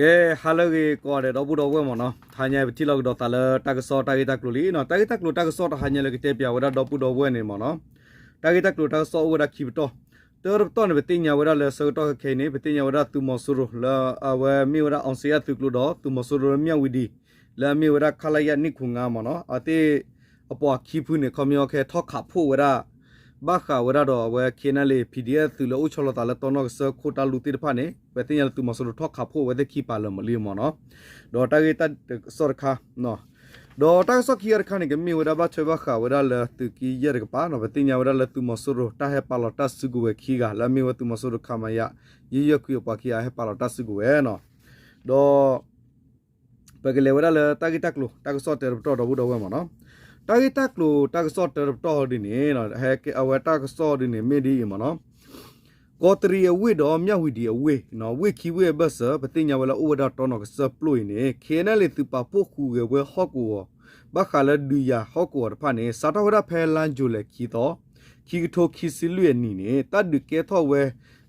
ကဲ, ဟါလၢအဂ့ၤကိးဂၤဒဲး ဒီပုၢ်ဒီဝဲၢ်မ့ၢ်နီၤ, တဟါညါပထံၣ်လိာ်ကဒီးသးလၢတၢ်ကစီၣ်တၢ်ဂ့ၢ်တၢ်ကျိၤလံနီၤ. တၢ်ဂ့ၢ်တၢ်ကျိၤတၢ်ကစီၣ်တဟါညါလၢကတဲပၠးဝဲဒၣ်ဒီပုၢ်ဒီဝဲၢ်န့ၣ်မ့ၢ်နီၤ, တၢ်ဂ့ၢ်တၢ်ကျိၤတၢ်ကစီၣ်အိၣ်ဝဲဒၣ်ခံပတီၢ်, တၢတပတီၢ်န့ၣ် ပသ့ၣ်ညါဝဲဒၣ်လၢဆၢကတီၢ်ခဲအံၤန့ၣ် ပသ့ၣ်ညါဝဲဒၣ်သုးမီၤစိရိၤလၢအဝဲမ့ၢ်ဝဲဒၣ် အောင်ဇေယျ သုးကျိၤဒီး သုးမီၤစိရိၤလၢမၠၣ်ဝံၤဒံး လၢအမ့ၢ်ဝဲဒၣ် ခလရ နှစ်ခုငါးမ့ၢ်နီၤ, အဝဲသ့ၣ်အပှၤခံဖုန့ၣ် ခီပညီကဟဲထီၣ်ခးဖှိၣ်ဝဲဒၣ် ဘၣ်ဃးဝဲဒၣ်ဒီးအဝဲ ခ့ၣ်အဲၣ်အၣ်လ့ၣ် ပီၣ်ဒံၣ်အၣ် သုးလၢအိၣ်ဆီလီၤသးလၢတီနီၣ်ကစၢၢ်ခိၣ်တၢ်လူၤသ့ၣ်တဖၣ်န့ၣ် ပသ့ၣ်ညါလၢသုးမီၤစိရိၤထီၣ်ခးဖှိၣ်ဝဲသ့ၣ်ခံပာ်လၢာ်မ့ၢ်လံမ့ၢ်နီၤ. ဒီးတၢ်ဂ့ၢ်တၢ်ကစီၣ်တခါ ဒီးတၢ်ကစီၣ်ခံဂၤတခါန့ၣ် ကမ့ၢ်ဝဲဒၣ်ဘၣ်ထွဲဘၣ်ဃးဝဲဒၣ်လၢသုးက့ယဲၢ်တကပၤနီၤ, ပသ့ၣ်ညါဝဲဒၣ်လၢသုးမီၤစိရိၤတၢ်ဟဲပာ်လီၤတၢ်စုကဝဲၤခံဂၤ လၢအမ့ၢ်ဝဲသုးမီၤစိရိၤ ခမရ ယဲၢ်ယဲၢ်ခွံအပှၤခံဂၤဟဲပာ်လီၤတၢ်စုကဝဲၤနီၤ. ဒီး ပကလဲၤဝဲဒၣ်လၢတၢ်ဂ့ၢ်တၢ်ကျိၤ တၢ်ကစီၣ်တၢတပတီၢ်ဒီပုၢ်ဒီဝဲၢ်မ့ၢ်နီၤ, တၢ်ဂ့ၢ်တၢ်ကျိၤတၢ်ကစီၣ်တၢတပတီၢ်ဒ်န့ၣ် အဝဲတၢ်ကစီၣ်ဒ်န့ၣ် မ့ၢ်ဒ်အံၤမ့ၢ်နီၤ, ကီးတရံးအဝ့ၢ်ဒီးမၠၣ်ဝံၤဒံးအဝ့ၢ်, ဝ့ၢ်ခံဝ့ၢ်အဘၢၣ်စၢၤ ပသ့ၣ်ညါဝဲလၢအိၣ်ဝဲဒၣ်တီနီၣ်ကစၢၢ်ပျိၢ်အံၤန့ၣ် ခ့ၣ်အဲၣ်အၣ်လ့ၣ် သုးပာ်ဖှိၣ်ဃုာ်ဂဲၤဝဲဟီၣ်ကဝီၤ ဘၣ်ဃးလၢဒုးယၤဟီၣ်ကဝီၤတဖၣ်န့ၣ် စးထီၣ်ဝဲဒၣ်ဖဲလါယူၤလံခံသီ ခံကထိခံဆံလွံၢ်အနံၣ်န့ၣ် တၢ်ဒုးကဲထီၣ်ဝဲ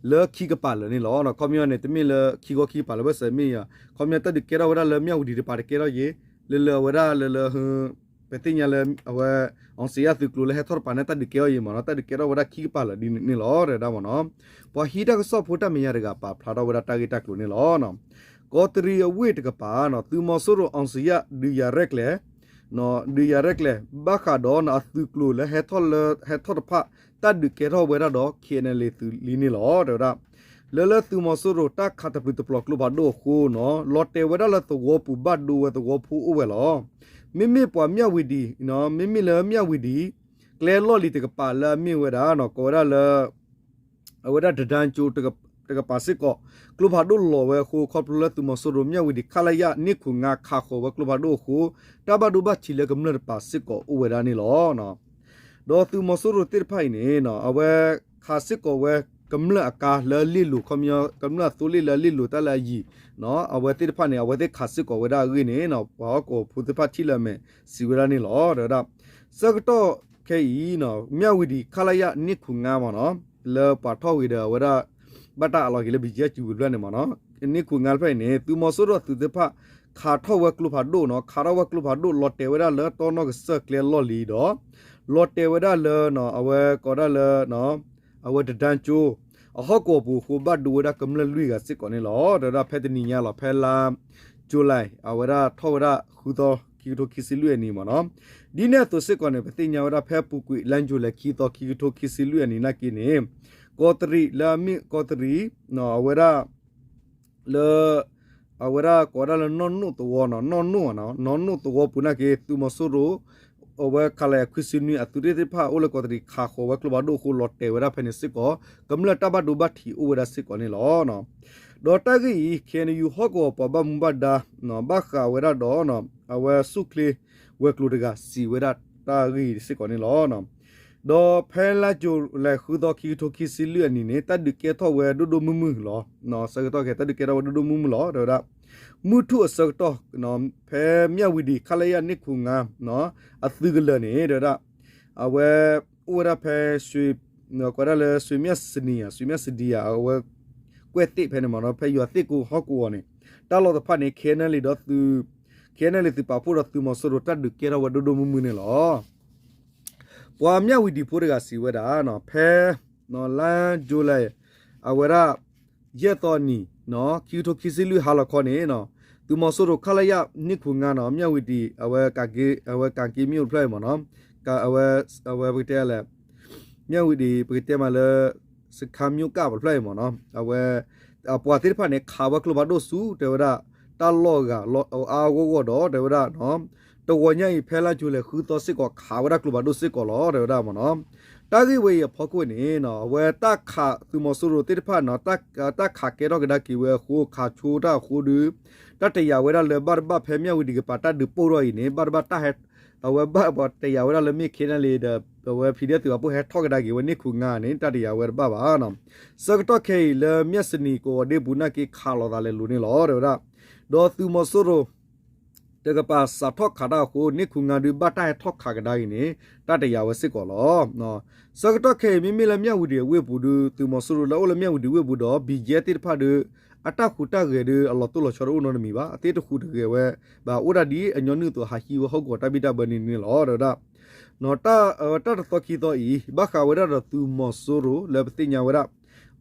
လၢခံကပၤလၢာ်န့ၣ်လီၤ. ခီပညီန့ၣ် တမ့ၢ်လၢခံခီခံကပၤလၢာ်ဘၢၣ်စၢၤမ့ၢ်ဧါ, ခီပညီတၢ်ဒုးကဲထီၣ်ဝဲဒၣ်လၢမၠၣ်ဝံၤဒံးတပၤတကဲထီၣ်ယ့ၤ, လၢလၢအဝဲဒၣ်လၢလၢ ပသ့ၣ်ညါလၢအဝဲ အောင်ဇေယျ သုးကျိၤလၢဟဲထီၣ်တပၤန့ၣ် တၢ်ဒုးကဲထီၣ်ယ့ၤမ့ၢ်နီၤ, တၢ်ဒုးကဲထီၣ်ဝဲဒၣ်ခံကပၤလၢာ်ဒ်န့ၣ်လီၤ တဲဝဲဒၣ်မ့ၢ်နီၤ. ပှၤဟံးတၢ်ကစီၣ်ဖိတၢ်မဲာ်ညါတဂၤပာ်ဖျါထီၣ်ဝဲဒၣ်တၢ်ဂ့ၢ်တၢ်ကျိၤန့ၣ်လီၤ. ကီးတရံးအဝ့ၢ်တကပၤ သုးမီၤစိရိၤ အောင်ဇေယျ ဒုးယၤရဲၣ်ကျဲၤ ဒုးယၤရဲၣ်ကျဲၤ ဘၣ်ဃးဒီးအသုးကျိၤလၢဟဲထီၣ်လၢ ဟဲထီၣ်တဖၣ် တၢ်ဒုးကဲထီၣ်ဝဲဒၣ်ဒီး ခ့ၣ်အဲၣ်အၣ်လ့ၣ် သုးလံန့ၣ်လီၤ တဲဝဲဒၣ်. လၢလၢသုးမီၤစိရိၤတၢ်ခးတပျုာ်တပျီၤကျိဖးဒိၣ်အဃိနီၤ လီၤတဲာ်ဝဲဒၣ်လၢသဝီပူၤဘၣ်ဒိဝဲသဝီဖိအိၣ်ဝဲလီၤ. မ့မ့ၢ်ပှၤမၠၣ်ဝံၤဒံး မ့မ့ၢ်လၢမၠၣ်ဝံၤဒံး ကျဲလီၢ်လံၤတကပၤလၢအမ့ၢ်ဝဲဒၣ် ကိးဝဲဒၣ်လၢ အဝဲဒၣ်တဒၢကၠိ တကပၤစ့ၢ်ကီး ကျိဖးဒိၣ်လီၤဝဲအဃိ ခီဖျိလၢသုးမီၤစိရိၤမၠၣ်ဝံၤဒံး ခလရ နှစ်ခုငါး ခးဃီၤဝဲကျိဖးဒိၣ်အဃိ တၢ်ဘၣ်ဒိဘၣ်ထံးလၢကမျၢၢ်တပၤစ့ၢ်ကီးအိၣ်ဝဲဒၣ်န့ၣ်လီၤ. ဒီးသုးမီၤစိရိၤသ့ၣ်တဖၣ်အံၤန့ၣ် အဝဲခးစ့ၢ်ကီးဝဲကမျၢၢ်အကါလၢအလ့ၣ်လိၤ ခီပညီ ကမျၢၢ်အသိလ့ၣ်လၢအလ့ၣ်လိၤတၢ်လၢအယံၤ အဝဲသ့ၣ်တဖၣ်န့ၣ် အဝဲသ့ၣ်ခးစ့ၢ်ကီးဝဲဒၣ်အဂ့ၢ်န့ၣ် ပှၤဟီၣ်ကဝီၤဖိသ့ၣ်တဖၣ်ထံၣ်လၢအမဲာ်စံးဝဲဒၣ်န့ၣ်လီၤ တဲဝဲဒၣ်. ဆၢကတီၢ်ခဲအံၤ မၠၣ်ဝံၤဒံး ခလရ နှစ်ခုငါးမ့ၢ်နီၤ လၢပှၤထီၣ်ဂ့ၤဒီးအဝဲဒၣ် ဘၣ်တၢ်အးလီၤက့ၤလၢ ဘံယဲၢ်ကၠူဝံၤဖျၢၣ်န့ၣ်မ့ၢ်နီၤ နှစ်ခုငါး တဖၣ်အံၤန့ၣ် သုးမီၤစိရိၤအသုးသ့ၣ်တဖၣ် ခးထီၣ်ဝဲကျိဖးဒိၣ်နီၤ ခးထီၣ်ဝဲကျိဖးဒိၣ် လီၤတဲာ်ဝဲဒၣ်လၢတီနီၣ်ကစၢၢ်ကျဲလီၢ်လံၤဒီး လီၤတဲာ်ဝဲဒၣ်လၢ အဝဲကိးဒၣ်လၢ အဝဲတဒၢကၠိ အဟီၣ်ကဝီၤပူၤအဃိ ဘၣ်ဒိဝဲဒၣ်ကမျၢၢ်လွံၢ်ဂၤစ့ၢ်ကီးန့ၣ်လီၤ တဲဝဲဒၣ် ဖဲတနံၤညါလီၤ ဖဲလါ July အဝဲဒၣ်ထီၣ်ဝဲဒၣ်ဃုသီ ခံကထိခံဆံလွံၢ်အနံၤမ့ၢ်နီၤ ဒ်န့ၣ်အသိးစ့ၢ်ကီးန့ၣ် ပသ့ၣ်ညါဝဲဒၣ်ဖဲအပူၤကွံာ် လါ July ခံသီ ခံကထိခံဆံလွံၢ်အနံၤနာ်က့န့ၣ် ကီးတရံးလၢအမ့ၢ်ကီးတရံး အဝဲဒၣ် လၢ အဝဲဒၣ်ကိးဝဲဒၣ်လၢနီၢ်နိၣ်သဝီနီၤ နီၢ်နိၣ်နီၢ်နိၣ်သဝီပူၤနာ်က့ သုးမီၤစိရိၤ အဝဲ ခလရ ခွံဆံနွံ အသုးရ့ၣ်သ့ၣ်တဖၣ်အိၣ်လၢကီးတရံး ခးဃီၤဝဲကျိဖးဒိၣ်အဃိ လီၤတဲာ်ဝဲဒၣ်ဖဲန့ၣ်စ့ၢ်ကီး ကမျၢၢ်တၢ်ဘၣ်ဒိဘၣ်ထံးအိၣ်ဝဲဒၣ်စ့ၢ်ကီးန့ၣ်လီၤ. ဒီးတၢ်ဂ့ၢ်အံၤ KNU ဟီၣ်ကဝီၤပှၤဘၣ်မူဘၣ်ဒါ ဘၣ်ဃးဝဲဒၣ်ဒီး အဝဲဆူၣ်ချ့ ဝဲၤကျိၤတဂၤစံးဝဲဒၣ်တၢ်ဂ့ၢ်စ့ၢ်ကီးန့ၣ်လီၤ. ဒီးဖဲလါ July ဃုသီ ခံကထိခံဆံလွံၢ်အနံၤန့ၣ် တၢ်ဒုးကဲထီၣ်ဝဲဒိၣ်ဒိၣ်မုၢ်မုၢ်လီၤ. ဆၢကတီၢ်ခဲ တၢ်ဒုးကဲထီၣ်ဝဲဒိၣ်ဒိၣ်မုၢ်မုၢ်လီၤ တဲဝဲဒၣ်. မုၢ်ထူၣ်အဆၢကတီၢ် ဖဲမၠၣ်ဝံၤဒံး ခလရ နှစ်ခုငါး အသုးကလၢၤန့ၣ် တဲဝဲဒၣ် အဝဲ အိၣ်ဝဲဒၣ်ဖဲ ကွဲးဒၣ်လၢ ဆွေမျက်စိနီ ဆွေမျက်စိနီ အဝဲ ကွဲးသ့ၣ်ဖဲန့ၣ်မ့ၢ်နီၤ ဖဲယွၤသ့ၣ်ကိးဟီၣ်ကဝီၤန့ၣ် တၢ်လီၢ်တဖၣ်န့ၣ် KNLA ဒီးသုး KNLA သုးပာ်ဖှိၣ်ဒီးသုးမီၤစိရိၤ တၢ်ဒုးကဲထီၣ်ဝဲဒိၣ်ဒိၣ်မုၢ်မုၢ်န့ၣ်လီၤ. ပှၤမၠၣ်ဝံၤဒံးဖိတဂၤစံးဝဲဒၣ် ဖဲ လါ July အဝဲဒၣ် ယဲၢ်သီနံၤ ခံကထိခံဆံလွံၢ်ဟါလီၤခီန့ၣ် သုးမီၤစိရိၤ ခလရ နှစ်ခုငါးနီၤ မၠၣ်ဝံၤဒံး အဝဲ ကးက့ အဝဲ ကးက့ မြို့ တဖျၢၣ်အံၤမ့ၢ်နီၤ အဝဲ အဝဲပကတဲလဲၣ် မၠၣ်ဝံၤဒံး ပကတဲမးလၢ စခန်းမြို့က တဖျၢၣ်အံၤမ့ၢ်နီၤ အဝဲ ပှၤသ့ၣ်တဖၣ်န့ၣ် ခးဝဲကျိဖးဒိၣ်ဆူ တဲဝဲဒၣ် တၢ်လီၢ်ဂၤ အါအါဂီၢ်ဂီၢ်ဒီး တဲဝဲဒၣ် တဂီၤညါအံၤ ဖဲလါ July ဃုသီစ့ၢ်ကီး ခးဝဲဒၣ်ကျိဖးဒိၣ်စ့ၢ်ကီးလီၤ တဲဝဲဒၣ်မ့ၢ်နီၤ. တၢ်ဂ့ၢ်ဝဲအံၤအဖီခိၣ်န့ၣ် အဝဲတၢ်ခးသုးမီၤစိရိၤသ့ၣ်တဖၣ်နီၤ တၢ်ခးကဲထီၣ်ကဒါက့ၤဝဲအဃိ ခးဆိတၢ်အဃိဒီး တၢ်တယာ်ဝဲဒၣ်လၢဘၣ်တဘၣ်ဖဲမၠၣ်ဝံၤဒံးကပၤတၢ်ဒုးပိၢ်ထီၣ်အံၤန့ၣ် ဘၣ်တဘၣ်တၢ်ဟဲ အဝဲဘၣ်ပှၤတယာ်ဝဲဒၣ်လၢမ့ၢ် KNLA ဒီး အဝဲ PDF သုးပာ်ဖှိၣ်ဟဲထီၣ်ကဒါက့ၤဝဲ နှစ်ခုငါး န့ၣ် တၢ်တယာ်ဝဲတဘၣ်ဘၣ်နီၤ. ဆၢကတီၢ်ခဲအံၤလၢ မျက်စိနီ ကိးဂီၤဒ့ပူၤနာ်က့ ခးလိာ်သးလဲၤလိၤန့ၣ်လီၤ တဲဝဲဒၣ်. ဒီးသုးမီၤစိရိၤ တကပၤစးထီၣ်ခးတၢ်အဃိ နှစ်ခုငါး ဒုးဘၣ်တၢ်ဟဲထီၣ်ခးကဒါက့ၤန့ၣ် တၢ်တယာ်ဝဲစ့ၢ်ကီးလီၤ. ဆၢကတီၢ်ခဲအံၤ မ့မ့ၢ်လၢမၠၣ်ဝံၤဒံးအဝ့ၢ်ပူၤဒီး သုးမီၤစိရိၤလၢအိၣ်လၢမၠၣ်ဝံၤဒံးဝ့ၢ်ပူၤဒီး BGF သ့ၣ်တဖၣ်ဒီး အတၢ်ဟူးတၢ်ဂဲၤဒီး အလီၤတိၢ်လီၤဆီတအိၣ်နီတမံၤဘၣ်, အသ့ၣ်တဟူးတဂဲၤဝဲဘၣ်, အိၣ်ဒၣ်ဒ်အညီနုၢ်အသိး ဟးဟံးဝဲဟီၣ်ကဝီၤတၢ်ဘံၣ်တၢ်ဘၢန့ၣ်န့ၣ်လီၤ. ဒီးဝဲဒၣ် တၢ်တသီခံသီအံၤ ဘၣ်ဃးဝဲဒၣ်ဒီးသုးမီၤစိရိၤလၢပသ့ၣ်ညါဝဲဒၣ်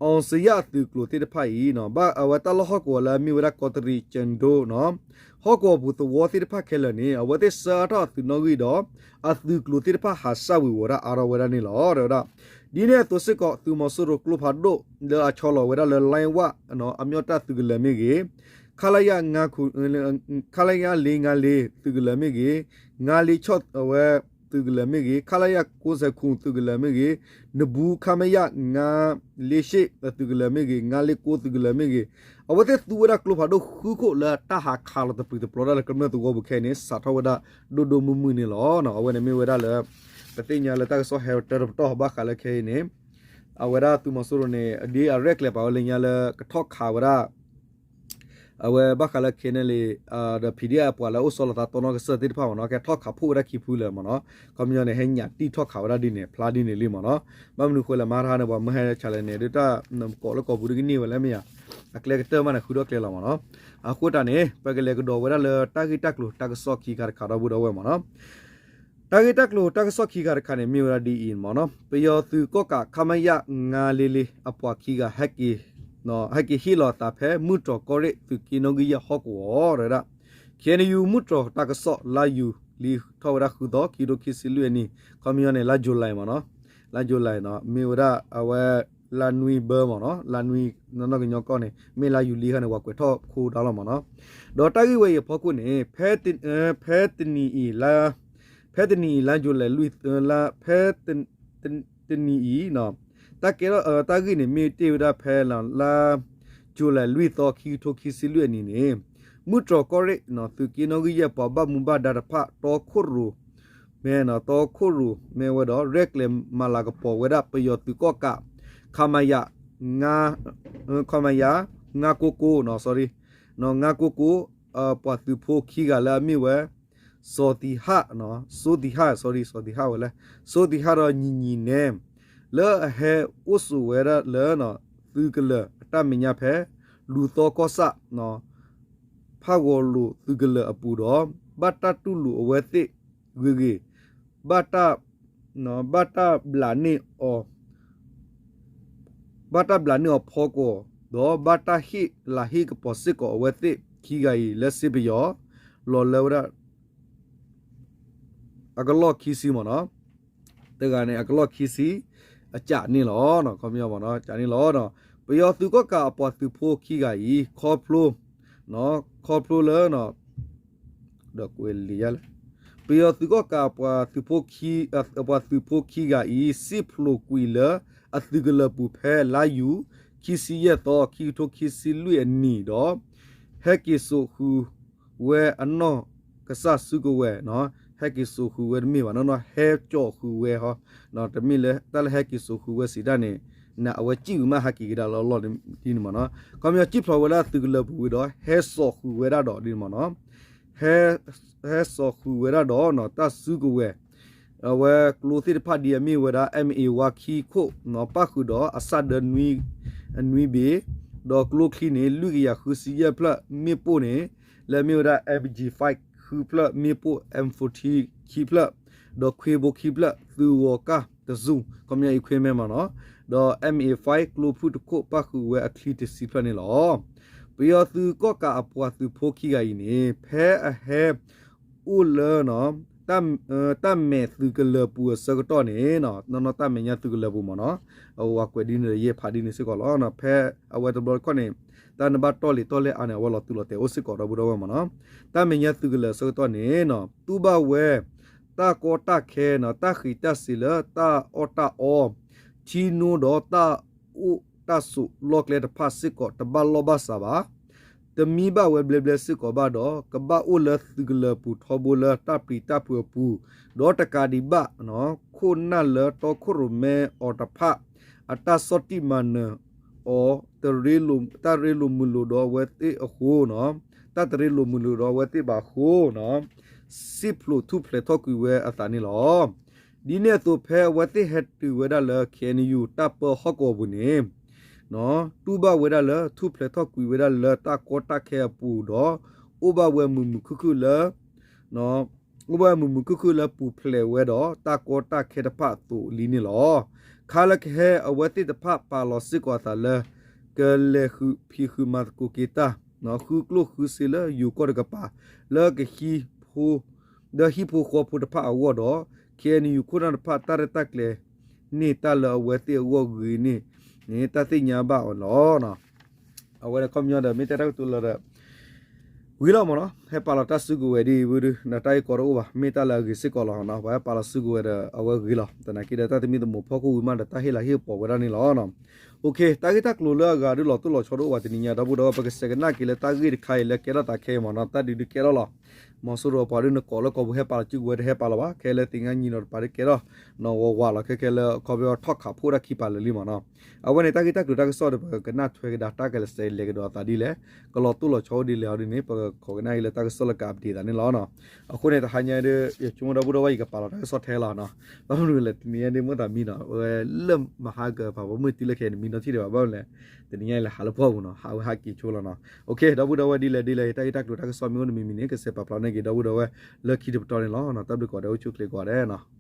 အောင်ဇေယျ အသုးကျိၤသ့ၣ်တဖၣ်အံၤ ဘၣ်အဝဲတၢ်လီၢ်ဟီၣ်ကဝီၤလၢအမ့ၢ်ဝဲဒၣ် ကီးတရံး ကၠဲၣ်ဒိ ဟီၣ်ကဝီၤပူၤသဝီသ့ၣ်တဖၣ်ခဲလၢာ်န့ၣ် အဝဲသ့ၣ်ဆှၢအါထီၣ်အသုးနီၣ်ဂံၢ်ဒီး အသုးကျိၤသ့ၣ်တဖၣ်ဟးဆှၢဝံၤဝီၤဒၣ်အါထီၣ်ဝဲဒၣ်န့ၣ်လီၤ. ဒီးဝဲဒၣ် ဒ်န့ၣ်အသိးစ့ၢ်ကီး သုးမီၤစိရိၤကျိဖးဒိၣ် လၢအဆီလီၤဝဲဒၣ်လၢ လိုင်းဝ အမျိာ်တၢ်သုးကလၢၤမ့ၢ်ဂ့ၤ, ခလရ ခလရ လေးငါးလေး သုးကလၢၤမ့ၢ်ဂ့ၤ, ငါးလေးခြောက် အဝဲ သုးကလၢၤမ့ၢ်ဂ့ၤ, ခလရ ကိုးဆယ့်ခုနှစ် သုးကလၢၤမ့ၢ်ဂ့ၤ, နဘူး ခမရ ငါးလေးရှစ် သုးကလၢၤမ့ၢ်ဂ့ၤ, ငါးလေးကိုး သုးကလၢၤမ့ၢ်ဂ့ၤ, အဝဲသ့ၣ်သူဝဲဒၣ်ကျိဖးဒိၣ်ဃုခိၣ်လၢတၢ်ဟးခးလီၤတပျုာ်တပျီၤဒၣ်လၢကမျၢၢ်သဝီပူၤခဲအံၤန့ၣ် စးထီၣ်ဝဲဒၣ်ဒိၣ်ဒိၣ်မုၢ်မုၢ်န့ၣ်လီၤ. အဝဲန့ၣ်မ့ၢ်ဝဲဒၣ်လၢ ပသ့ၣ်ညါလၢတၢ်ကစီၣ်ဟဲတၢတပတီၢ်ဘၣ်ဃးလၢခဲအံၤန့ၣ် အဝဲဒၣ်သုးမီၤစိရိၤန့ၣ် ဒ်အရဲၣ်ကျဲၤပာ်ဝဲလၢညါလၢကထီၣ်ခးဝဲဒၣ် အဝဲဘၣ်ဃးလၢ ခဲန့ၣ်လံ ဒီး PDF အပှၤလၢအိၣ်ဆီလီၤသးတီနီၢ်ကစၢၢ်သ့ၣ်တဖၣ်မ့ၢ်နီၤ ကထီၣ်ခးဖှိၣ်ဝဲဒၣ်ခံဖုလၢာ်မ့ၢ်နီၤ, ခီပညီန့ၣ် ဟဲညၣ်တံၢ်ထီၣ်ခးဝဲဒၣ်ဒ်န့ၣ် ဖျါဒ်န့ၣ်လံမ့ၢ်နီၤ, ဘၣ်မနုၤဃိလဲၣ် မၤတဟါန့ၣ် ပှၤမၢဟဲဆဲးလဲၣ်န့ၣ် ဒ်တၢ်ကိးလၢကိာ်ပူၤဒ်ကန့ၢ်ဝဲလၢမ့ၢ်ဧါ, အကျဲကတၢၢ်မးန့ၣ် ဃုထီၣ်ကျဲလီၤမ့ၢ်နီၤ, အဃိတၢ်န့ၣ် ပကလဲၤကဒီးဝဲဒၣ်လၢတၢ်ဂ့ၢ်တၢ်ကျိၤတၢ်ကစီၣ်ခံခါတခါဒီပုၢ်ဒီဝဲၢ်မ့ၢ်နီၤ တၢ်ဂ့ၢ်တၢ်ကျိၤတၢ်ကစီၣ်ခံခါတခါန့ၣ် မ့ၢ်ဝဲဒၣ်ဒ်အံၤမ့ၢ်နီၤ, ပယီၤသုးကီၣ်ကး ခမရ ငါးလေးလေး အပှၤခံဂၤ ဟဲက့ၤဟ့ၣ်လီၤအသးဖဲ မုၢ်တြီၤကီၢ်ရ့ၣ် သုးက့နီၣ်ဂံၢ်ယဲၢ်ဟီၣ်ကဝီၤ ဒီးဝဲဒၣ် KNU မုၢ်တြီၤတၢ်ကစီၣ် လါယူၤလံထီၣ်ဝဲဒၣ်ဃုသီ ခံကထိခံဆံလွံၢ်အနံၣ် ခီပညီန့ၣ် လါ July မ့ၢ်နီၤ, လါ July နီၤ မ့ၢ်ဝဲဒၣ်အဝဲ လါနွံဘၢမ့ၢ်နီၤ, လါနွံ နီၢ်ကညီကီၢ်န့ၣ် မ့ၢ်လါယူၤလံခါန့ၣ် ပှၤကွဲးထီၣ်ခိတၢ်လီၤမ့ၢ်နီၤ, ဒီးတၢ်ဂ့ၢ်ဝဲအံၤအဖီခိၣ်န့ၣ် ဖဲ ဖဲတနံၤအံၤလါ ဖဲတနံၤအံၤ လါ July လွံၢ် လါ ဖဲ တနံၤအံၤ တၢ်ကဲထီၣ် တၢ်ဂ့ၢ်န့ၣ် မ့ၢ်တ့ၢ်ဝဲဒၣ်ဖဲလါ July လွံၢ်သီ ခံကထိခံဆံလွံၢ်အနံၤန့ၣ် မုၢ်တြီၤကီၢ်ရ့ၣ် သုးက့နီၣ်ဂံၢ်ယဲၢ် ပှၤဘၣ်မူဘၣ်ဒါတဖၣ် တီခိၣ်ရိၣ် မ့ၢ်နီၤ တီခိၣ်ရိၣ် မ့ၢ်ဝဲဒီး ရဲၣ်ကျဲၤမၤလၤကပီၤဝဲဒၣ် ပယီၤသုးကီၣ်ကး ခမရ ငါး ခမရ ငါးကိုးကိုး sorry ငါးကိုးကိုး ပှၤသုးဖိခံဂၤလၢအမ့ၢ်ဝဲ စီၤသံဟၣ် စီၤသံဟၣ် sorry စီၤသံဟၣ်ဝဲလဲၣ် စီၤသံဟၣ်ဒီးညီညီနဲ လၢအဟဲအိၣ်ဆိးဝဲဒၣ်လၢ သုးကလၢၤအတၢ်မဲာ်ညါဖဲ လူၤသီကီၢ်ဆၣ် ဖးဂီၤလိာ်သုးကလၢၤအပူၤဒီး ဘၣ်တၢ်တူၢ်လိာ်အဝဲသ့ၣ်ဂ့ၤဂ့ၤ ဘၣ်တၢ် ဘၣ်တၢ်ဘျးန့ၢ်အီၤ ဘၣ်တၢ်ဘျးန့ၢ်အီၤဖီကွီၢ် ဒီးဘၣ်တၢ်ဟ့ၣ်လၤဟ့ၣ်ကပီၤစ့ၢ်ကီးအဝဲသ့ၣ်ခံဂၤအံၤလၢစ့ပယီၤ လီၤလၢဝဲဒၣ် အကလီၢ်ခံဆံမ့ၢ်နီၤ, တဂၤန့ၣ် အကလီၢ်ခံဆံ အကၠးန့ၣ်လီၤ, ခီပညီမ့ၢ်နီၤ ကၠးန့ၣ်လီၤ. ပယီၤသုးကီၣ်ကးအပှၤသုးဖိခံဂၤအံၤ ခီဖျိ ခီဖျိလၢ ဒီးကွဲးလံာ်ယါလဲၣ်, ပယီၤသုးကီၣ်ကးအပှၤသုးဖိခံ အပှၤသုးဖိခံဂၤအံၤ စံၣ်ဖျိးကွံာ်လၢအသုးကလၢၤပူၤဖဲလါယူၤ ခံဆံယဲၢ်သီ ခံကထိခံဆံလွံၢ်အနံၤဒီး ဟဲက့ၤစိာ်ဃုာ်ဝဲအနီၢ်ကစၢ်စုကဝဲၤ, ဟဲက့ၤစိာ်ဃုာ်ဝဲတမ့ၢ်ဘၣ်နီၤနီၤ ဟဲစိာ်ဃုာ်ဝဲဟီ, တမ့ၢ်လၢတၢ်လၢဟဲက့ၤစိာ်ဃုာ်ဝဲစံးဒၣ်န့ၣ် နအဝဲစံၣ်ဝံၤမးဟးက့ၤကဒါလၢအလီၢ်ဒ်န့ၣ်မ့ၢ်နီၤ, ခီပညီစံၣ်ဖျိးဝဲလၢအသုးကလၢၤပူၤဝံၤဒီး ဟဲစိာ်ဃုာ်ဝဲဒၣ်ဒီးဒ်န့ၣ်မ့ၢ်နီၤ ဟဲစိာ်ဃုာ်ဝဲဒၣ်ဒီးတၢ်စုကဝဲၤ, အဝဲကျိသ့ၣ်တဖၣ်ဒ်အမ့ၢ်ဝဲဒၣ် MA one ခံခိၣ် ပၣ်ဃုာ်ဒီးအဆၣ်ဒၢ နွံဘ့ၣ်, ဒီးကျိချံန့ၣ် လွံၢ်ကယၤဃုဆံယဲၢ်ဖျၢၣ်, မ့ၣ်ပိၢ်န့ၣ် လၢအမ့ၢ်ဝဲဒၣ် MG five ဃုဖျၢၣ်, မ့ၣ်ပိၢ် M fourteen ခံဖျၢၣ်, ဒီးခွ့ဘိခံဖျၢၣ်, သုးဂီၤကၢ်တစူၢ် ခီပညီ equipment မ့ၢ်နီၤ, ဒီး MA five ကျိဖုၣ်တခိၣ် ပၣ်ဃုာ်ဝဲအချံတဆံဖျၢၣ်န့ၣ်လီၤ. ပယီၤသုးကီၣ်ကးအပှၤသုးဖိခံဂၤအံၤန့ၣ် ဖဲအဟဲအိၣ်လၢ တၢ်မဲာ်သုးကလၢၤပူၤအဆၢကတီၢ်န့ၣ် နီၢ်နီၢ်တၢ်မဲာ်ညါသုးကလၢၤပူၤမ့ၢ်နီၤ, အဝဲကွဲးဒ်န့ၣ်ဒီးယဲၢ်ဖးဒ်န့ၣ်စ့ၢ်ကီးလီၤ. ဖဲအဝဲတဘျီတခီၣ်န့ၣ် တၢ်နဘၣ်တီၢ်လံာ်တီၢ်လဲၢ်အါန့ၣ် အဝဲလီၤတူၢ်လီၤတဲာ်အိၣ်စ့ၢ်ကီးဒီပုၢ်ဒီဝဲၢ်မ့ၢ်နီၤ, တၢ်မဲာ်ညါသုးကလၢၤအဆၢကတီၢ်န့ၣ် တူၢ်ဘၣ်ဝဲ တၢ်ကီတၢ်ခဲနီၤ, တၢ်ဃံးတၢ်စ့ၤလၢတၢ်အီၣ်တၢ်အီ, ထံနိဒီးတၢ်အိၣ်တၢ်ဆိးလီၢ်ကျဲတဖၣ်စ့ၢ်ကီး တဘၣ်လီၢ်ဘၣ်စးဘၣ်, တမံဘၣ်ဝဲဘျဲဘျဲစ့ၢ်ကီးဘၣ်ဒီး ကဘၣ်အိၣ်လၢသုးကလၢၤပူၤထီဘိလၢတၢ်ပျံၤတၢ်ဖုးအပူၤ, ဒီးတကးဒံးဘၣ် ခိၣ်နၢ်လၢတီခိၣ်ရိၣ်မဲအီၤတဖၣ် အတၢ်ဆီၣ်တံၢ်မၤနၢၤအီၤ တရ့လိာ်မုာ်လိာ်ဒီးအဝဲသ့ၣ်အဃိနီၤ, တၢ်တရ့လိာ်မုာ်လိာ်ဒီးအဝဲသ့ၣ်ဘၣ်အဃိနီၤ, စံၣ်ဖျိးထူၣ်ဖျဲးထီၣ်ကွံာ်ဝဲအသးန့ၣ်လီၤ. ဒ်န့ၣ်အသိးဖဲအဝဲသ့ၣ်ဟဲတုၤဝဲဒၣ်လၢ KNU တၢ်ပၢဟီၣ်ကဝီၤပူၤန့ၣ် တူၢ်ဘၣ်ဝဲဒၣ်လၢ ထူၣ်ဖျဲးထီၣ်ကွံာ်ဝဲဒၣ်လၢတၢ်ကီတၢ်ခဲအပူၤဒီး အိၣ်ဘၣ်ဝဲမုာ်မုာ်ခုၣ်ခုၣ်လၢ အိၣ်ဘၣ်ဝဲမုာ်မုာ်ခုၣ်ခုၣ်လၢ ပူၤဖျဲးဝဲဒီးတၢ်ကီတၢ်ခဲတဖၣ်အသိးလံန့ၣ်လီၤ. ခါလၢကဟဲအဝဲသ့ၣ်တဖၣ်ပာ်လီၤစ့ၢ်ကီးအသးလၢ ကလဲၤဃုဖံးဃုမၤသကိးက့ၤတၢ် ဃုကျိၣ်ဃုစ့လၢယိၤကီၢ်တကပၤ လၢကဟံး ဒီးဟံၣ်ဖိဃီဖိတဖၣ်အဂီၢ်ဒီး ခ့ၣ်အဲၣ်ယူၣ် ခိၣ်နၢ်တဖၣ် တၢ်ရဲၣ်တၢ်ကျဲၤန့ၢ်တၢ်လၢအဝဲသ့ၣ်အဂီၢ်ဂ့ၤန့ၣ် တၢ်သ့ၣ်ညါဘၣ်အီၤန့ၣ်လီၤ. အဝဲဒၣ်ခီပညီဒီး မ့ၢ်တဲတၢ်ကတိၤလီၤဒီး ဂ့ၤလီၤမ့ၢ်နီၤ, ဟဲပာ်လီၤတၢ်စုကဝဲၤဒ်ဝဲဒၣ် ဒီးတၢ်ဂ့ၢ်ကီတအိၣ်ဘၣ်, မ့ၢ်တၢ်လၢအဂ့ၤစ့ၢ်ကီးလီၤနီၤ. ပှၤဟဲပာ်လီၤစုကဝဲၤဒီး အဝဲဂ့ၤလီၤ. သနာ်က့ဒီး တၢ်သမံသမိးဖီခိၣ်ဝံၤမးဒီး တၢ်ဟ့ၣ်လၤဟ့ၣ်ပှၤဝဲဒၣ်န့ၣ်လီၤ. တၢ်ဂ့ၢ်တၢ်ကျိၤလၢအဂၤဒုး လီၤတိၢ်လီၤဆီတအိၣ်ဘၣ်တနံၤညါ ဒီပုၢ်ဒီဝဲၢ်, ပကစဲးကနၣ်က့ၤလၢတၢ်ဂ့ၢ်တခါအံၤလၢကဲထီၣ်သးခဲအံၤမ့ၢ်နီၤ, တၢ်ဒုးဒုးကဲထီၣ်လီၤ. မီၤစိရိၤပှၤဒုး နကိးလၢကီၢ်ပူၤဟဲပာ်လီၤစုကဝဲၤတဟဲပာ်လီၤဘၣ်, ခဲလၢာ်သ့ၣ်ညါနံၤနီၤတပၤဒုးကဲထီၣ် နီၢ်ဝးဝးလီၤ. ခဲခဲလၢ ခီဖျိထီၣ်ခးဖှိၣ်တၢ်ခံပာ်လၢာ်လံမ့ၢ်နီၤ. အဝဲန့ၣ် တၢ်ဂ့ၢ်တၢ်ကျိၤတၢ်ကစီၣ်ဒီး ပကနၣ်ထွဲကဒါတၢ်ကလဲၤစဲးလဲၤကဒီးအသးဒ်လဲၣ်, ကလီၤတိၢ်လီၤဆီအိၣ်ဒ်လဲၣ်အီၤဒ်န့ၣ် ပကခိးကနၣ်အံၤလၢတၢ်ကစီၣ်လၢက update သးန့ၣ်လီၤ. အဃိန့ၣ် တဟါညါဒီး ယဆိကမိၣ်ဒီပုၢ်ဒီဝဲၢ် ယကပာ်လီၤတၢ်ကစီၣ်ထဲလီၤနီၤ. ဘၣ်မနုၤလဲၣ် တနံၤညါဒ် မိၣ်သးမံနီၤ, ဝဲလၢမဟါကပၤ ပှၤမုၢ်တံလၢခဲအံၤ နမံနီၤထံၣ်ဒံးဘၣ်, ဘၣ်မနုၤလဲၣ် တနံၤညါအံၤလဲၤဟးလၢပှၢ်ပူၤနီၤ, ဟးဝဲဟးက့ၤဆိလီၤနီၤ. ဒီပုၢ်ဒီဝဲၢ် ဒ်လဲၣ်ဒ်လဲၣ် တၢ်ဂ့ၢ်တၢ်ကျိၤတၢ်ကစီၣ်မ့ၢ်အိၣ်တမံၤမံၤန့ၣ် ကစဲးပာ်ဖျါန့ၢ်က့ၤဒီပုၢ်ဒီဝဲၢ်လၢခံတပတီၢ်န့ၣ်လီၤ. တၢ်ဘျုးကိးဂၤဒဲး အိၣ်ဆူၣ်အိၣ်ချ့ကိးဂၤဒဲးနီၤ.